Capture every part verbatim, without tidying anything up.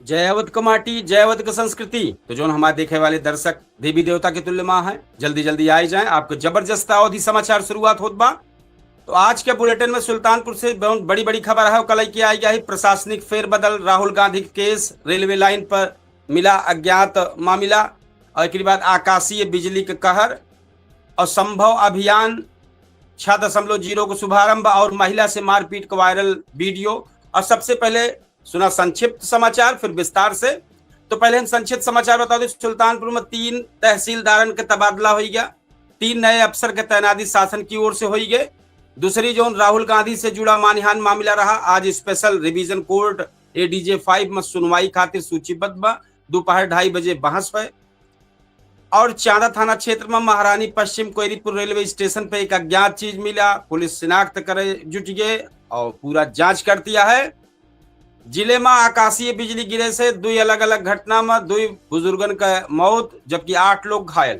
जय अवध क माटी, जय अवध क संस्कृति। तो जौन हमारे देखे वाले दर्शक देवी देवता के तुल्य माँ हैं, जल्दी जल्दी आए जाएं, आपको जबरदस्त अवधी समाचार शुरुआत होत बा। तो आज के बुलेटिन में सुल्तानपुर से बहुत बड़ी बड़ी खबर है। कल की आई गई प्रशासनिक फेरबदल, राहुल गांधी के केस, रेलवे लाइन पर मिला अज्ञात मामला, और एक बाद आकाशीय बिजली के कहर, और संभव अभियान छह दशमलव जीरो को शुभारंभ, और महिला से मारपीट का वायरल वीडियो। और सबसे पहले सुना संक्षिप्त समाचार, फिर विस्तार से। तो पहले हम संक्षिप्त समाचार बता दें, सुल्तानपुर में तीन तहसीलदारन के तबादला होई गया, तीन नए अफसर के तैनाती शासन की ओर से होई गए। दूसरी जौन राहुल गांधी से जुड़ा मानहान मामला रहा, आज स्पेशल रिवीजन कोर्ट एडीजे फाइव में सुनवाई खातिर सूचीबद्ध बा। दोपहर ढाई बजे बहस है। और चांदा थाना क्षेत्र में महारानी पश्चिम कोयरीपुर रेलवे स्टेशन पे एक अज्ञात चीज मिला, पुलिस शिनाख्त करे जुट गए और पूरा जांच कर दिया है। जिले में आकाशीय बिजली गिरे से दुई अलग-अलग घटना में दुई बुजुर्गन का मौत, जबकि आठ लोग घायल।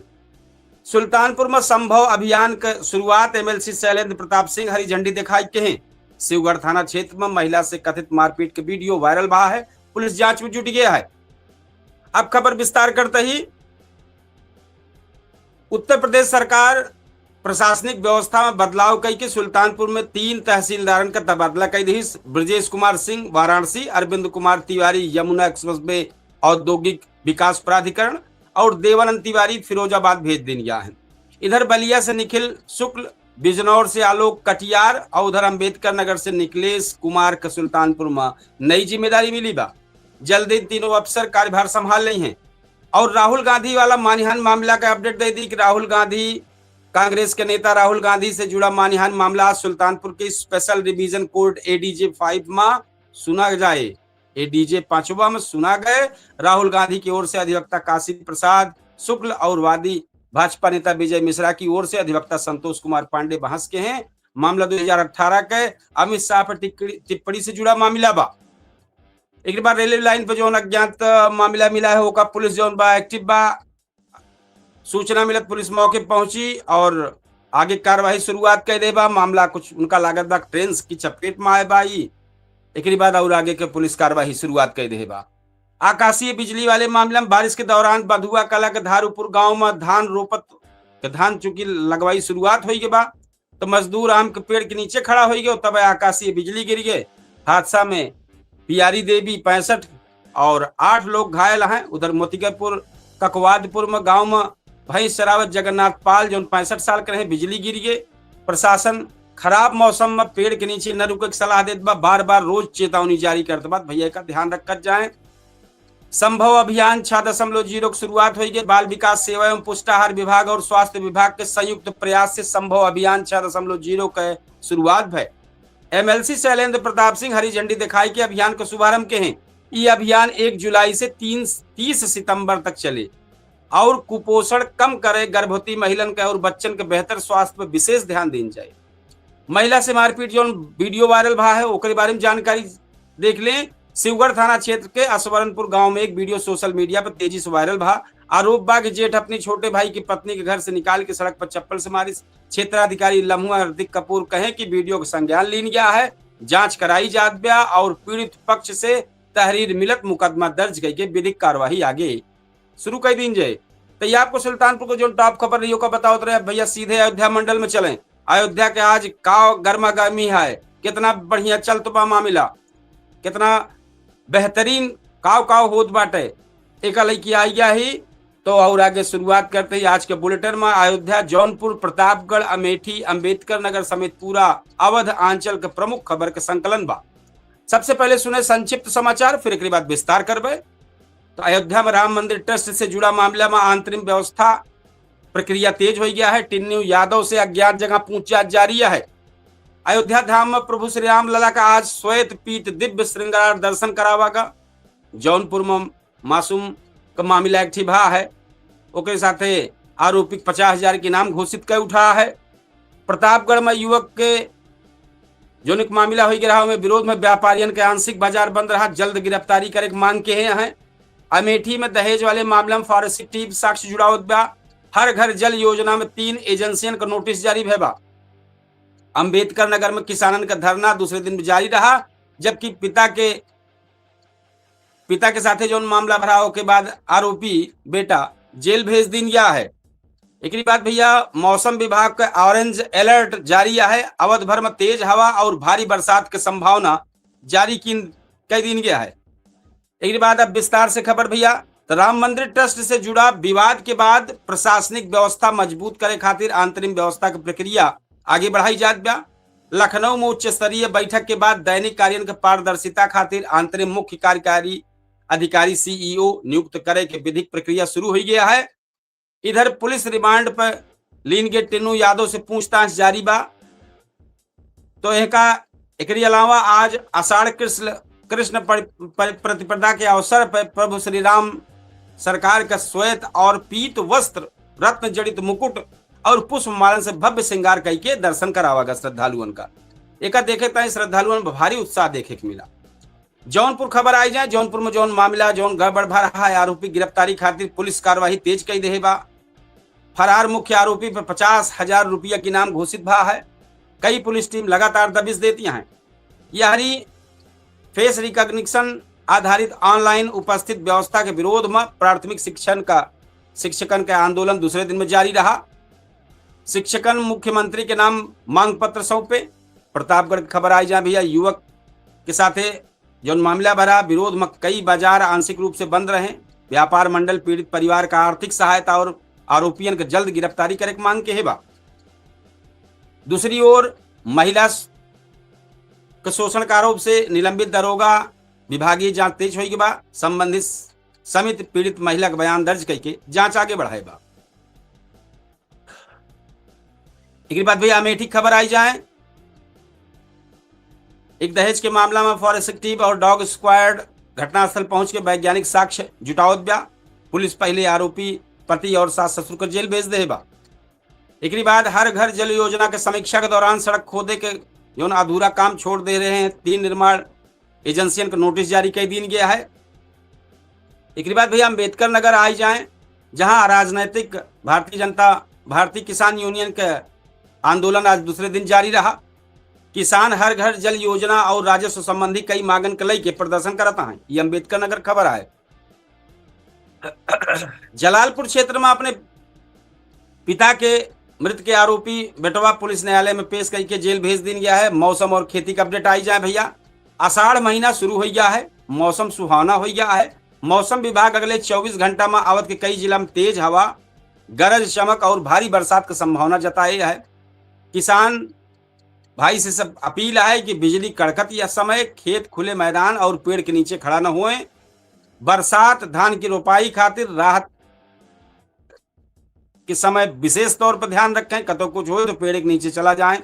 सुल्तानपुर में संभव अभियान के शुरुआत एमएलसी शैलेंद्र प्रताप सिंह हरी झंडी दिखाई के हैं। शिवगढ़ थाना क्षेत्र में महिला से कथित मारपीट के वीडियो वायरल भा है, पुलिस जांच में जुट गया है। अब खबर विस्तार करते ही, उत्तर प्रदेश सरकार प्रशासनिक व्यवस्था में बदलाव कई के सुल्तानपुर में तीन तहसीलदारन का तबादला कई दिहिस। ब्रजेश कुमार सिंह वाराणसी, अरविंद कुमार तिवारी यमुना एक्सप्रेस वे औद्योगिक विकास प्राधिकरण और देवानंद तिवारी फिरोजाबाद भेज दिन गया है। इधर बलिया से निखिल शुक्ल, बिजनौर से आलोक कटियार और उधर अंबेडकर नगर से निखिलेश कुमार का सुल्तानपुर में नई जिम्मेदारी मिली बा। जल्द इन तीनों अफसर कार्यभार संभाल लेइहैं। और राहुल गांधी वाला मानहान मामला का अपडेट दे दी कि राहुल गांधी, कांग्रेस के नेता राहुल गांधी से जुड़ा मानहान मामला आज सुल्तानपुर के स्पेशल रिवीजन कोर्ट एडीजे फाइव में सुना जाए। एडीजे पांचवा में सुना गए। राहुल गांधी की ओर से अधिवक्ता काशी प्रसाद शुक्ल और वादी भाजपा नेता विजय मिश्रा की ओर से अधिवक्ता संतोष कुमार पांडे बहस के हैं। मामला दो हज़ार अठारह के अमित शाह पर टिप्पणी, टिप्पणी से जुड़ा मामला बा। एक बार रेलवे लाइन पर जौन अज्ञात, अ, मामला मिला है, ओका पुलिस जौन बा, एक्टिव बा। सूचना मिलत पुलिस मौके पहुंची और आगे कार्रवाई शुरुआत कर दे बा। मामला कुछ उनका लागत बा ट्रेन की चपेट में आए बा ई। एकरी बाद और आगे के पुलिस कार्रवाई शुरुआत कर दे बा। आकाशीय बिजली वाले मामला में बारिश के दौरान बधुआ कला के धारूपुर गांव में धान रोपत के धान चूंकि लगवाई शुरुआत होई के बा, तो मजदूर आम के पेड़ के नीचे खड़ा होई गए, तब आकाशीय बिजली गिर गए। हादसा में पियारी देवी पैंसठ और आठ लोग घायल हैं। उधर मोतिकरपुर ककवादपुर में गांव में भैंस चरावत जगन्नाथ पाल, जौन पैंसठ साल के रहे, बिजली गिर गए। प्रशासन खराब मौसम में पेड़ के नीचे न रुके के सलाह देत बा, बार बार रोज चेतावनी जारी करत बा। भैया का ध्यान रखत जाए। संभव अभियान छह दशमलव जीरो की शुरुआत होई गई। बाल विकास सेवा एवं पुष्टाहार विभाग और स्वास्थ्य विभाग के संयुक्त प्रयास से संभव अभियान छह दशमलव जीरो के शुरुआत भय। एमएलसी शैलेंद्र प्रताप सिंह हरी झंडी दिखाई के अभियान का शुभारंभ के हैं। ये अभियान एक जुलाई से तीन, तीस सितंबर तक चले और कुपोषण कम करे, गर्भवती महिलन के और बच्चन के बेहतर स्वास्थ्य पर विशेष ध्यान दीन जाए। महिला से मारपीट जौन वीडियो वायरल भा है, ओकरे बारे में जानकारी देख लें। शिवगढ़ थाना क्षेत्र के असवरनपुर गांव में एक वीडियो सोशल मीडिया पर तेजी से वायरल भा। आरोप बा कि जेठ अपनी छोटे भाई की पत्नी के घर से निकाल के सड़क पर चप्पल से मारिस। क्षेत्राधिकारी लम्हुआ ऋतिक कपूर कहे कि वीडियो का संज्ञान लीन गया है, जांच कराई जात बा और पीड़ित पक्ष से तहरीर मिलत मुकदमा दर्ज करके विधिक कार्यवाही आगे शुरू कर दीन जाए। तो ये आपको सुल्तानपुर को जो टॉप खबर रही का बतावत रहे। भैया सीधे अयोध्या मंडल में चलें। अयोध्या के आज काव गर्मा गर्मी है, कितना बढ़िया चलत बा मामला, कितना बेहतरीन काव काव होत बाटे। एक लड़की आई गया ही तो और आगे शुरुआत करते ही आज के बुलेटिन में अयोध्या, जौनपुर, प्रतापगढ़, अमेठी, अंबेडकर नगर समेत पूरा अवध अंचल के प्रमुख खबर के संकलन बा। सबसे पहले सुने संक्षिप्त समाचार, फिर एकरे बाद विस्तार करबे। तो अयोध्या में राम मंदिर ट्रस्ट से जुड़ा मामला में अंतरिम व्यवस्था प्रक्रिया तेज हो गया है। टिन्नू यादव से अज्ञात जगह पूछताछ जारी है। अयोध्या धाम में प्रभु श्री राम लला का आज श्वेत पीठ दिव्य श्रृंगार दर्शन करावा का। जौनपुर में मासूम का मामला एक ठे भा है, ओकरे साथे आरोपी के पचास हजार के इनाम घोषित कर उठा है। प्रतापगढ़ में युवक के जौन एक मामला हो गया रहा, ओमे विरोध में व्यापारियन के आंशिक बाजार बंद रहा, जल्द गिरफ्तारी करे के मांग के हैं। अमेठी में दहेज वाले मामला में फॉरेंसिक टीम साक्ष्य जुड़ावत बा। हर घर जल योजना में तीन एजेंसियन का नोटिस जारी भय बा। अंबेडकर नगर में किसानन का धरना दूसरे दिन भी जारी रहा, जबकि पिता के पिता के साथे जौन मामला भरा, ओके बाद आरोपी बेटा जेल भेज दीन गया है। एकरी बाद भैया, मौसम विभाग का orange alert जारी है, अवध भर में तेज हवा और भारी बरसात के संभावना जारी कीन, कई दीन गया है। एकरी बाद अब विस्तार से खबर भैया। तो राम मंदिर ट्रस्ट से जुड़ा विवाद के बाद प्रशासनिक व्यवस्था मजबूत करे खातिर अंतरिम व्यवस्था के प्रक्रिया आगे बढ़ाई जात बा। लखनऊ में उच्च स्तरीय बैठक के बाद दैनिक कार्यों के पारदर्शिता खातिर अंतरिम मुख्य कार्यकारी अधिकारी, सीईओ, नियुक्त करे के विधिक प्रक्रिया शुरू हो गया है। इधर पुलिस रिमांड पर लीन गए टिन्नू यादव से पूछताछ जारी बा। तो एका, एकरी अलावा आज आषाढ़ कृष्ण, कृष्ण पर, पर, प्रतिपदा के अवसर पर प्रभु श्री राम सरकार का श्वेत और पीत वस्त्र, रत्न जड़ित मुकुट और पुष्प मालन से भव्य श्रृंगार कई के दर्शन करावा गा श्रद्धालुअन का। एका देखे ताई श्रद्धालुअन में भारी उत्साह देखे के मिला। जौनपुर खबर आई जाए, जौनपुर में जौन मामला, जौन गड़बड़ भा रहा है, आरोपी गिरफ्तारी खातिर पुलिस कार्यवाही तेज कई देहे बा। फरार मुख्य आरोपी पर पचास हजार रुपया के इनाम घोषित भा है। कई पुलिस टीम लगातार दबिश देती हैं। यहरी फेस रिकॉग्निशन आधारित ऑनलाइन उपस्थित व्यवस्था के विरोध में प्राथमिक शिक्षण का, शिक्षकन के आंदोलन दूसरे दिन में जारी रहा। शिक्षकन मुख्यमंत्री के नाम मांग पत्र सौंपे। प्रतापगढ़ की खबर आई जाए भैया, युवक के साथे जौन मामला भरा, विरोध में कई बाजार आंशिक रूप से बंद रहे। व्यापार मंडल पीड़ित परिवार का आर्थिक सहायता और आरोपियन के जल्द गिरफ्तारी करे के मांग के हे बा। दूसरी ओर महिला स-, के शोषण के आरोप से निलंबित दरोगा विभागीय जांच तेज होई के बा। संबंधित समिति पीड़ित महिला के बयान दर्ज करके जांच आगे बढ़ाए बा। एकरी बाद भैया अमेठी खबर आई जाए। एक दहेज के मामला में फॉरेस्ट टीम और डॉग स्क्वाड घटनास्थल पहुंच के वैज्ञानिक साक्ष्य जुटावत बा। पुलिस पहले आरोपी पति और सास ससुर को जेल भेज दे बा। एकरी बाद हर घर जल योजना के समीक्षा के दौरान सड़क खोदे के जौन अधूरा काम छोड़ दे रहे हैं, तीन निर्माण एजेंसियन को नोटिस जारी कर दीन गया है। एकरी बाद भैया अम्बेडकर नगर आई जाए, जहां राजनैतिक भारतीय जनता, भारतीय किसान यूनियन के आंदोलन आज दूसरे दिन जारी रहा। किसान हर घर जल योजना और राजस्व संबंधी कई मांगन के लेके प्रदर्शन करत हैं। ये अम्बेडकर नगर खबर है। जलालपुर क्षेत्र में अपने पिता के मृत के आरोपी बेटवा पुलिस न्यायालय में पेश करके जेल भेज दीन गया है। मौसम और खेती का अपडेट आई जाए भैया। आषाढ़ महीना शुरू हो गया है, मौसम सुहावना हो गया है। मौसम विभाग अगले चउबीस घंटा में अवध के कई जिला में तेज हवा, गरज चमक और भारी बरसात की संभावना जताई है। किसान भाई से सब अपील है कि बिजली कड़कत या समय खेत, खुले मैदान और पेड़ के नीचे खड़ा न होएं। बरसात धान की रोपाई खातिर राहत के समय विशेष तौर पर ध्यान रखें, कतौ कुछ होए तो पेड़ के नीचे चला जाएं,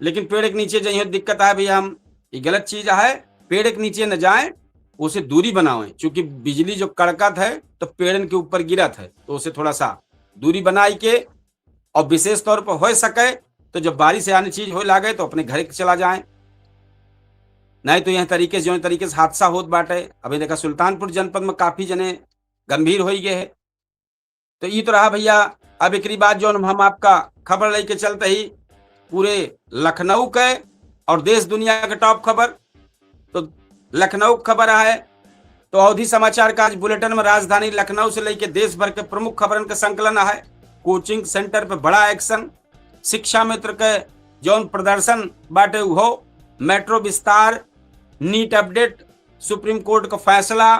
लेकिन पेड़ के नीचे जइयो दिक्कत है भैया, हम, ये गलत चीज है, पेड़ के नीचे न जाएं, उसे दूरी बनावें, क्योंकि बिजली जो कड़कत है तो पेड़न के ऊपर गिरत है, तो उसे थोड़ा सा दूरी बनाई के, और विशेष तौर पर हो सके तो जब बारिश या अन्य चीज होए लागे तो अपने घर के चला जाएं, नहीं तो यह तरीके से, जो तरीके से हादसा होत बाटे। अभी देखा सुल्तानपुर जनपद में काफी जने गंभीर हो गए हैं। तो ई तो रहा भैया। अब एकरी बाद जौन हम आपका खबर लेके चलते ही पूरे लखनऊ के और देश दुनिया के टॉप खबर। तो लखनऊ के खबर है, तो अवधी समाचार का आज बुलेटिन में राजधानी लखनऊ से लेके देश भर के प्रमुख खबरन के संकलन है। कोचिंग सेंटर पे बड़ा एक्शन, शिक्षा मित्र के जौन प्रदर्शन बाटे उहो, मेट्रो विस्तार, नीट अपडेट, सुप्रीम कोर्ट का फैसला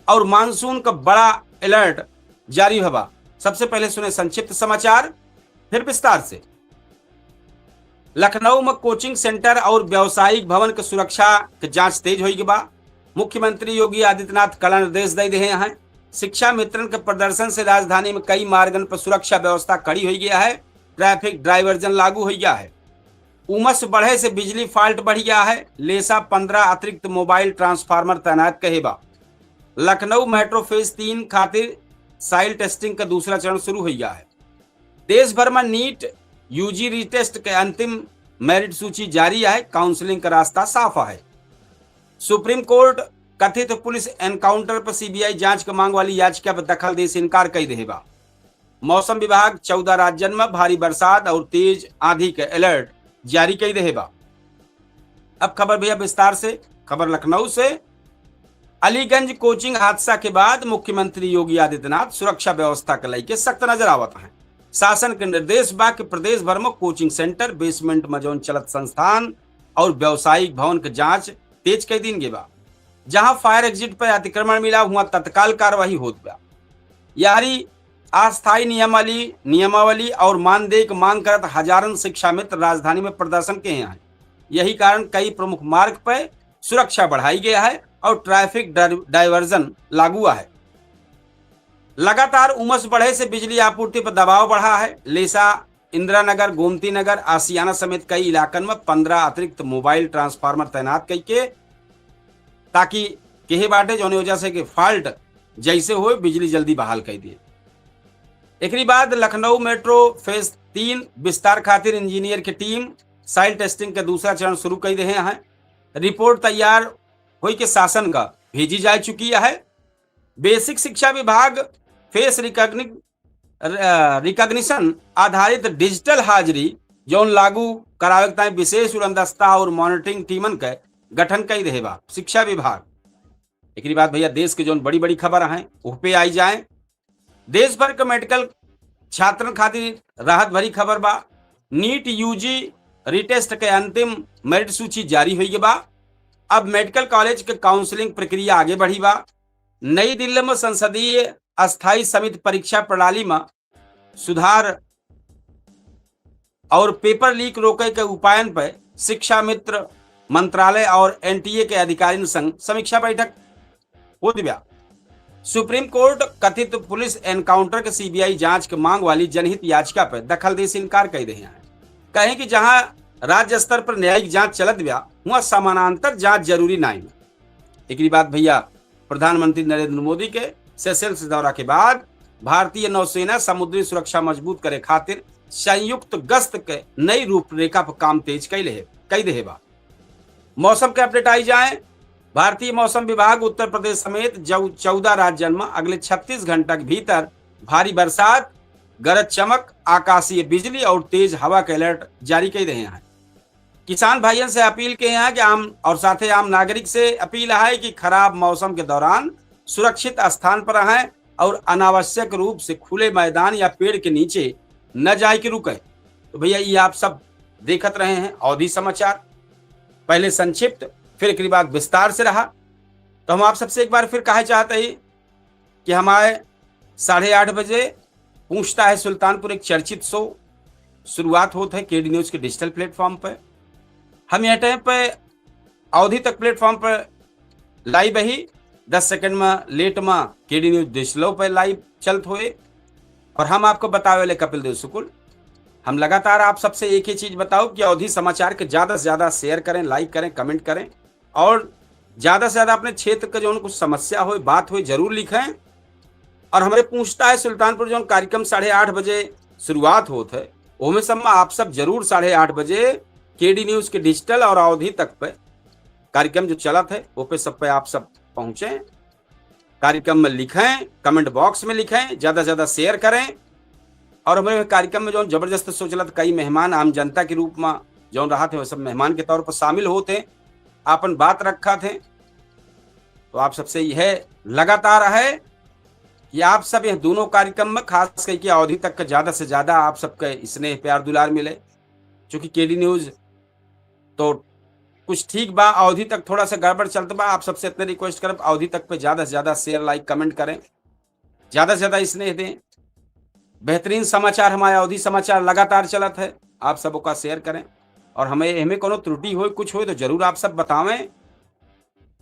और मानसून का बड़ा अलर्ट जारी हवा। सबसे पहले सुने संक्षिप्त समाचार, फिर विस्तार से। लखनऊ में कोचिंग सेंटर और व्यावसायिक भवन के सुरक्षा के जांच तेज होई के बा। मुख्यमंत्री योगी आदित्यनाथ कड़ा निर्देश दे देहे हैं। शिक्षा मित्रन के प्रदर्शन से राजधानी में कई मार्गन पर सुरक्षा व्यवस्था कड़ी होई गया है। ट्रैफिक डायवर्जन लागू होई गया है। उमस बढ़े से बिजली फॉल्ट बढ़ गया है। लेसा पन्द्रह अतिरिक्त मोबाइल ट्रांसफार्मर तैनात कहे बा। लखनऊ मेट्रो फेज तीन खातिर साइल टेस्टिंग का दूसरा चरण शुरू हो गया है। देश भर में नीट यूजी रीटेस्ट के अंतिम मेरिट सूची जारी है, काउंसलिंग का रास्ता साफ है। सुप्रीम कोर्ट कथित पुलिस एनकाउंटर पर सीबीआई जांच के मांग वाली याचिका पर दखल दे से इनकार कर दे बा। मौसम विभाग चौदह राज्यन में भारी बरसात और तेज आंधी के अलर्ट जारी कर दे बा। अब खबर भैया विस्तार से, खबर लखनऊ से। अलीगंज कोचिंग हादसा के बाद मुख्यमंत्री योगी आदित्यनाथ सुरक्षा व्यवस्था के लइके सख्त नजर आवत हैं। शासन के निर्देश बा कि प्रदेश भर में कोचिंग सेंटर, बेसमेंट में जौन चलत संस्थान और व्यावसायिक भवन के जांच तेज कइ दीन गे बा। जहां फायर एग्जिट पर अतिक्रमण मिला, हुआ तत्काल कार्यवाही होत बा। यारी अस्थायी नियमावली, नियमावली और मानदेय के मांग करत हजारन शिक्षा मित्र राजधानी में प्रदर्शन के हैं। यही कारण कई प्रमुख मार्ग पर सुरक्षा बढ़ाई गया है और ट्रैफिक डाइ-, डाइवर्जन लागू है। लगातार उमस बढ़े से बिजली आपूर्ति पर दबाव बढ़ा है। लेसा, इंदिरा नगर, गोमती नगर, आशियाना समेत कई इलाकन में पन्द्रह अतिरिक्त मोबाइल ट्रांसफार्मर तैनात कइके, ताकि केहे बाटे जौने वजह से कि फॉल्ट जैसे होए, बिजली जल्दी बहाल कइ दिए। एकरी बाद लखनऊ मेट्रो फेज तीन विस्तार खातिर इंजीनियर के टीम सॉइल टेस्टिंग के दूसरा चरण शुरू कइ देहे हैं। रिपोर्ट तैयार होई के शासन का भेजी जा चुकी है। बेसिक शिक्षा विभाग फेस रिकॉग्नि-, अ, रिकॉग्निशन आधारित डिजिटल हाजिरी जौन लागू करावे के ताईं विशेष उड़नदस्ता और मॉनिटरिंग टीमन के गठन कइ देहे बा शिक्षा विभाग। एकरी बाद भैया देश के जौन बड़ी बड़ी खबर हैं, ओह पे आई जाए। देश भर के मेडिकल छात्रन खातिर राहत भरी खबर बा। नीट यूजी रिटेस्ट के अंतिम मेरिट सूची जारी होई गई बा। अब मेडिकल कॉलेज के काउंसलिंग प्रक्रिया आगे बढ़ी बा। नई दिल्ली में संसदीय अस्थायी समिति परीक्षा प्रणाली में सुधार और पेपर लीक रोके के उपायन पर शिक्षा मित्र मंत्रालय और एनटीए के अधिकारियों संग समीक्षा बैठक होत बा। सुप्रीम कोर्ट कथित पुलिस एनकाउंटर के सीबीआई जांच के मांग वाली जनहित याचिका पर दखल दे से इनकार कइ देहे हैं। कहे कि जहां राज्य स्तर पर न्यायिक जांच चलत बा, वहां समानांतर जांच जरूरी नाहीं। एकरी बाद भैया प्रधानमंत्री नरेंद्र मोदी के सेशेल्स दौरा के बाद भारतीय नौसेना समुद्री सुरक्षा मजबूत करे खातिर संयुक्त गश्त के नई रूपरेखा पर काम तेज कइ लेहे, कइ देहे बा। मौसम के अपडेट आई जाए। भारतीय मौसम विभाग उत्तर प्रदेश समेत जौ-, चौदह राज्यन में अगले छत्तीस घंटा के भीतर भारी बरसात, गरज चमक, आकाशीय बिजली और तेज हवा के अलर्ट जारी कइ देहे हैं। किसान भाइयन से अपील के हैं कि आम और साथे आम नागरिक से अपील है कि खराब मौसम के दौरान सुरक्षित स्थान पर रहें और अनावश्यक रूप से खुले मैदान या पेड़ के नीचे न जाए के रुकें। तो भैया, ये आप सब देखत रहे हैं अवधी समाचार, पहले संक्षिप्त, फिर एकरी बाद विस्तार से रहा। तो हम आप सबसे एक बार फिर कहे चाहते हैं कि हमारे साढ़े आठ बजे पूछता है सुल्तानपुर एक चर्चित शो शुरुआत होत है केडी न्यूज के डिजिटल प्लेटफॉर्म पे। हम यह टाइम पे अवधी तक प्लेटफॉर्म पर लाइव ही, दस सेकंड में लेट में केडी न्यूज डिजिटलो पे लाइव चलत होए। और हम आपको बतावे वाले कपिल देव शुक्ल, हम लगातार आप सबसे एक ही चीज बताओ कि अवधी समाचार के ज्यादा से ज्यादा शेयर करें, लाइक करें, कमेंट करें और ज्यादा से ज्यादा अपने क्षेत्र के जौन कुछ समस्या होए, बात होए, जरूर लिखें। और हमरे पूछता है सुल्तानपुर जौन कार्यक्रम साढ़े आठ बजे शुरुआत होत है, ओमे सब में आप सब जरूर साढ़े आठ बजे केडी न्यूज के डिजिटल और अवधी तक पे कार्यक्रम जो चलत है, वो पे सब पे आप सब पहुँचें, कार्यक्रम में लिखें, कमेंट बॉक्स में लिखें, ज्यादा से ज्यादा शेयर करें। और हमरे कार्यक्रम में जौन जबरदस्त शो चलत, कई मेहमान आम जनता के रूप में जौन रहत हैं, वो सब मेहमान के तौर पर शामिल होत हैं, आपन बात रखत हैं। तो आप सबसे यह लगातार है कि आप सब यह दोनों कार्यक्रम में, खास करके अवधी तक के ज्यादा से ज्यादा आप सबके स्नेह, प्यार, दुलार मिले। चूंकि केडी न्यूज तो कुछ ठीक बा, अवधी तक थोड़ा सा गड़बड़ चलत बा। आप सबसे इतने रिक्वेस्ट करब, अवधी तक पे ज्यादा से ज्यादा शेयर, लाइक, कमेंट करें, ज्यादा से ज्यादा स्नेह दें। बेहतरीन समाचार, हमारे अवधी समाचार लगातार चलत है, आप सब ओका शेयर करें और हमें, हमें कोनो त्रुटि होए, कुछ होए तो जरूर आप सब बतावें,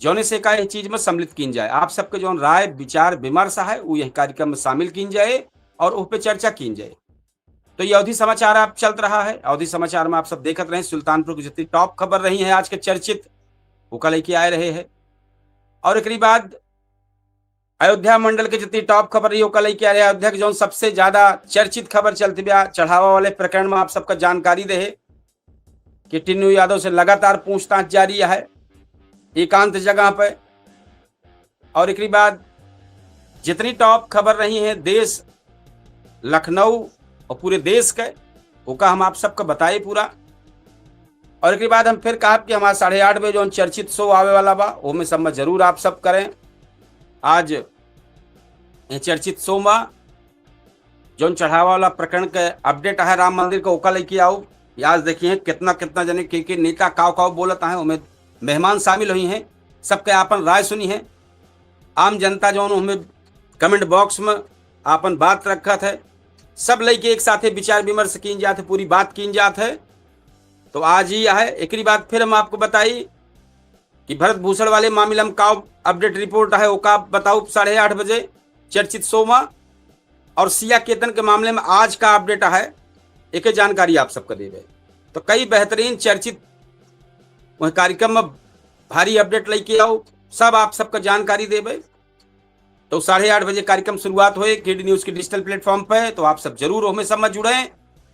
जौने से का यह चीज में सम्मिलित कीन जाए। आप सबके जौन राय, विचार, विमर्श है, वो यह कार्यक्रम में शामिल कीन जाए और उस पे चर्चा कीन जाए। तो ये अवधी समाचार आप चलत रहा है। अवधी समाचार में आप सब देखत रहे, सुल्तानपुर की जितनी टॉप खबर रही है आज के चर्चित, ओका लेके आए रहे हैं। और एकरी बाद अयोध्या मंडल के जितनी टॉप खबर रही, ओका लेके आए रहे। अयोध्या के जौन सबसे ज्यादा चर्चित खबर चलती बा, चढ़ावा वाले प्रकरण में आप सबका जानकारी देहे कि टिन्नू यादव से लगातार पूछताछ जारी है एकांत जगह पे। और एकरी बाद जितनी टॉप खबर रही हैं देश, लखनऊ और पूरे देश के, ओका हम आप सबका बताए पूरा। और एकरी बाद हम फिर कहब कि हमारा साढ़े आठ बजे जौन चर्चित शो आवे वाला बा, ओमे सब में जरूर आप सब करें, आज ये चर्चित शो मा जौन चढ़ावा वाला प्रकरण के update है राम मंदिर का, ओका लइके आउब। आज देखिए कितना कितना जने के, के नेता काव काव बोलत हैं, ओमे मेहमान शामिल हुई हैं, सबके आपन राय सुनी है। आम जनता जौन ओमे comment box में आपन बात रखत है, सब लइके एक साथे विचार विमर्श कीन जात है, पूरी बात कीन जात है। तो आज ही है, एकरी बाद फिर हम आपको बताई कि भरत भूषण वाले मामला में का update report है, ओका बताउब साढ़े आठ बजे चर्चित शो मा। और सिया केतन के मामले में आज का update है, एके जानकारी आप सबका देबे। तो कई बेहतरीन चर्चित वह कार्यक्रम में भारी update लइके आउब, सब आप सबका जानकारी देबे। तो साढ़े आठ बजे कार्यक्रम शुरुआत होए केडी न्यूज के digital platform पे, तो आप सब जरूर ओहमे सब में जुड़े,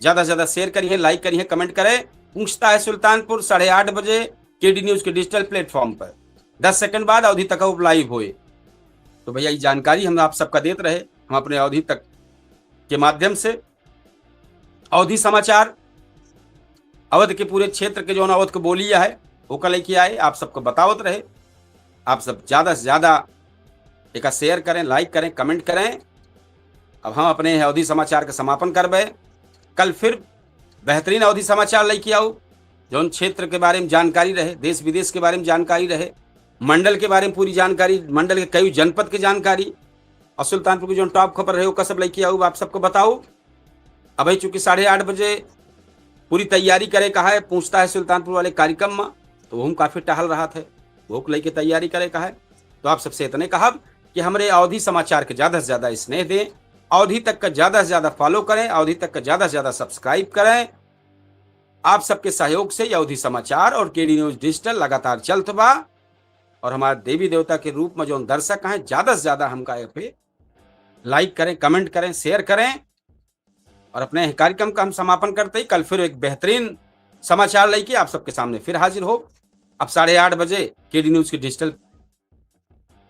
ज्यादा से ज्यादा share करिए, like करिए, comment करें। पहुंचता है सुल्तानपुर साढ़े आठ बजे केडी न्यूज के digital platform पर, दस second बाद अवधी तक live होए। तो भैया, ये जानकारी हम आप सबका देत रहे, हम अपने अवधी तक के माध्यम से अवधी समाचार, अवध के पूरे क्षेत्र के जौन अवध के बोली है, ओका लइके आए, आप सबको बतावत रहे। आप सब ज्यादा से ज्यादा एका share करें, like करें, comment करें। अब हम अपने अवधी समाचार का समापन करबे। कल फिर बेहतरीन अवधी समाचार लइके आउब, जौन क्षेत्र के बारे में जानकारी रहे, देश विदेश के बारे में जानकारी रहे, मंडल के बारे में पूरी जानकारी, मंडल के कई जनपद के जानकारी, और सुल्तानपुर की जौन top खबर रहे, ओका सब लइके आउब, आप सबको बताउब। अबे चूंकि साढ़े आठ बजे पूरी तैयारी करे का है, पहुंचता है सुल्तानपुर वाले कार्यक्रम में, तो ओहू काफी टहल रहत है, ओहू के लइके तैयारी करे का है। तो आप सबसे इतने कहब कि हमरे अवधी समाचार के ज्यादा से ज्यादा स्नेह दें, अवधी तक का ज्यादा से ज्यादा follow करें, अवधी तक का ज्यादा से ज्यादा subscribe करें। आप सबके सहयोग से ये अवधी समाचार और केडी न्यूज digital लगातार चलत बा, और हमारे देवी देवता के रूप में जौन दर्शक हैं, ज्यादा से ज्यादा हमका ये पे like करें, comment करें, share करें। और अपने कार्यक्रम का हम समापन करते ही कल फिर एक बेहतरीन समाचार लइके आप सबके सामने फिर हाजिर होब। अब साढ़े आठ बजे केडी न्यूज के digital,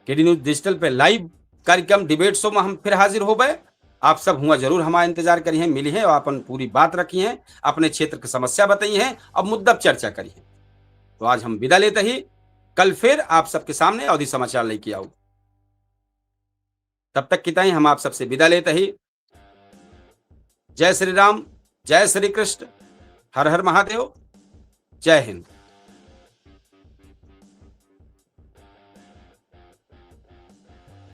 केडी न्यूज digital पे live कार्यक्रम debate show में हम फिर हाजिर होबे। आप सब हुआ जरूर हमारा इंतजार करिए, मिलिए और अपन पूरी बात रखिए, अपने क्षेत्र की समस्या बताइए और मुद्दा पर चर्चा करिए। तो आज हम विदा लेते ही कल फिर आप सबके सामने अवधी समाचार लइके आउब। तब तक की ताई हम आप सबसे विदा लेते ही जय श्री राम, जय श्री कृष्ण, हर हर महादेव, जय हिंद।